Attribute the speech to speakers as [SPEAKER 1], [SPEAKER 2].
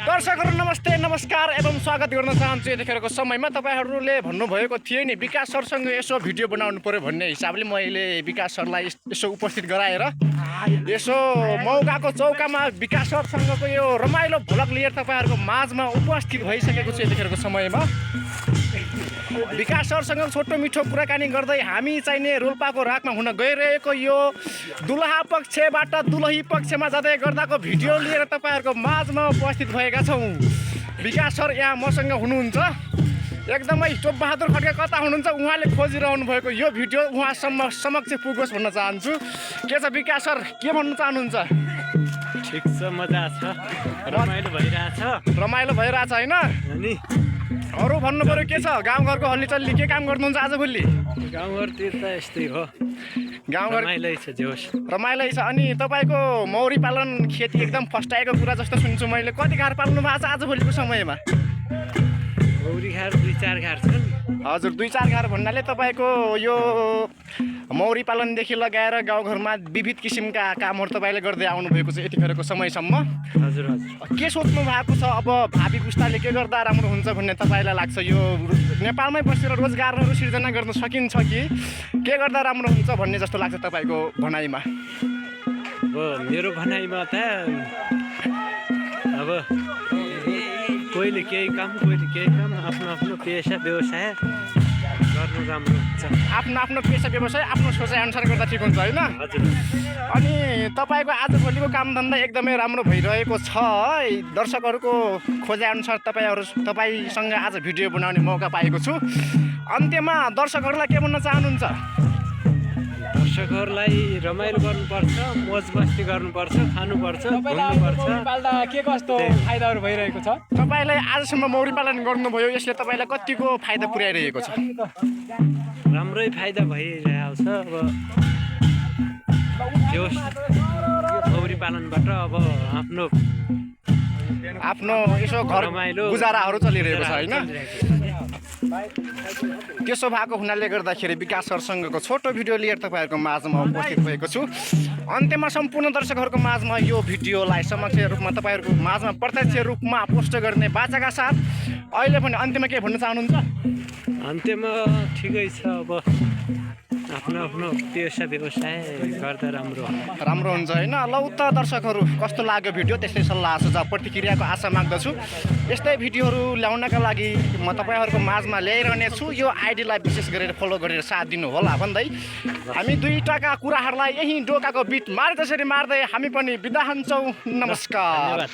[SPEAKER 1] दर्शकहरू नमस्ते नमस्कार एवं स्वागत गर्न चाहन्छु। यतिखेरको समयमा तपाईहरूले भन्नुभएको थियो नि विकास सरसँग यसो भिडियो बनाउनु पर्यो भन्ने हिसाबले मैले विकास सरलाई यसो उपस्थित गराएर यसो मौकाको चौकामा विकास सरसँगको यो रमाइलो भ्लग लिएर तपाईहरूको माझमा उपस्थित भइसकेको छु। यतिखेरको समयमा विकास सरसँग छोटो मिठो कुराकानी गर्दै हामी चाहिने रोल्पाको राकमा हुन गइरहेको यो दुलहा पक्षबाट दुलही पक्षमा जाँदै गर्दाको भिडियो लिएर तपाईहरूको माझमा उपस्थित भएका छौँ। विकास सर यहाँ मसँग हुनुहुन्छ। एकदमै टोपबहादुर खड्का कता हुनुहुन्छ उहाँले खोजिरहनु भएको यो भिडियो उहाँसम्म समक्ष पुगोस् भन्न चाहन्छु। के छ विकास सर, के भन्नु चाहनुहुन्छ?
[SPEAKER 2] ठिक छ, मजा छ, रमाइलो भइरहेछ होइन
[SPEAKER 1] नि? अरू भन्नु पर्यो के छ? गाउँघरको हल्लीचल्ली के काम गर्नुहुन्छ आजभोलि?
[SPEAKER 2] गाउँघरतिर त यस्तै हो,
[SPEAKER 1] गाउँघर
[SPEAKER 2] रमाइलै छ,
[SPEAKER 1] रमाइलै छ। अनि तपाईँको मौरी पालन खेती एकदम फस्टाएको कुरा जस्तो सुन्छु मैले। कति घार पाल्नु भएको छ आजभोलिको समयमा?
[SPEAKER 2] मौरी घार 2-4 घार छन्।
[SPEAKER 1] हजुर, 2-4 घार भन्नाले तपाईँको यो मौरी पालनदेखि लगाएर गाउँघरमा विविध किसिमका कामहरू तपाईँले गर्दै आउनुभएको छ यतिखेरको समयसम्म।
[SPEAKER 2] हजुर हजुर।
[SPEAKER 1] के सोच्नु भएको छ अब भावी पुस्ताले के गर्दा राम्रो हुन्छ भन्ने तपाईँलाई लाग्छ? यो नेपालमै बसेर रोजगारहरू सिर्जना गर्न सकिन्छ कि के गर्दा राम्रो हुन्छ भन्ने जस्तो लाग्छ तपाईँको भनाइमा?
[SPEAKER 2] अब मेरो भनाइमा त अब कोहीले केही काम आफ्नो आफ्नो पेसा व्यवसाय गर्नु राम्रो हुन्छ।
[SPEAKER 1] आफ्नो पेसा व्यवसाय आफ्नो सोचाइ अनुसार गर्दा ठिक हुन्छ होइन?
[SPEAKER 2] हजुर।
[SPEAKER 1] अनि तपाईँको आजभोलिको कामधन्दा एकदमै राम्रो भइरहेको छ है। दर्शकहरूको खोजाइअनुसार तपाईँसँग आज भिडियो बनाउने मौका पाएको छु। अन्त्यमा दर्शकहरूलाई के भन्न चाहनुहुन्छ?
[SPEAKER 2] दर्शकहरूलाई रमाइलो गर्नुपर्छ, मोज मस्ती गर्नुपर्छ, खानुपर्छ, घुम्नुपर्छ।
[SPEAKER 3] पाल्दा के कस्तो फाइदाहरू भइरहेको छ?
[SPEAKER 1] तपाईँलाई आजसम्म मौरी पालन गर्नुभयो, यसले तपाईँलाई कतिको फाइदा पुर्याइरहेको छ?
[SPEAKER 2] राम्रै फाइदा भइरहेको छ। अब यो मौरी पालनबाट अब
[SPEAKER 1] आफ्नो यसो घर गुजाराहरू चलिरहेको छ होइन? त्यसो भएको हुनाले गर्दाखेरि विकास सरसँगको छोटो भिडियो लिएर तपाईँहरूको माझमा उपस्थित भएको छु। अन्त्यमा सम्पूर्ण दर्शकहरूको माझमा यो भिडियोलाई समक्ष रूपमा तपाईँहरूको माझमा प्रत्यक्ष रूपमा पोस्ट गर्ने बाचाका साथ अहिले पनि अन्त्यमा के भन्न चाहनुहुन्छ?
[SPEAKER 2] अन्त्यमा ठिकै छ, अब आफ्नो पेसा व्यवसाय गर्दा राम्रो
[SPEAKER 1] हुन्छ होइन? लौ त दर्शकहरू कस्तो लाग्यो भिडियो त्यस्तै सल्लाह सुझाव प्रतिक्रियाको आशा माग्दछु। यस्तै भिडियोहरू ल्याउनका लागि म तपाईँहरूको माझमा ल्याइरहने छु। यो आइडीलाई विशेष गरेर फलो गरेर साथ दिनु होला भन्दै हामी दुईटाका कुराहरूलाई यही डोकाको बिट मार्दै हामी पनि बिदा हुन्छौँ। नमस्कार।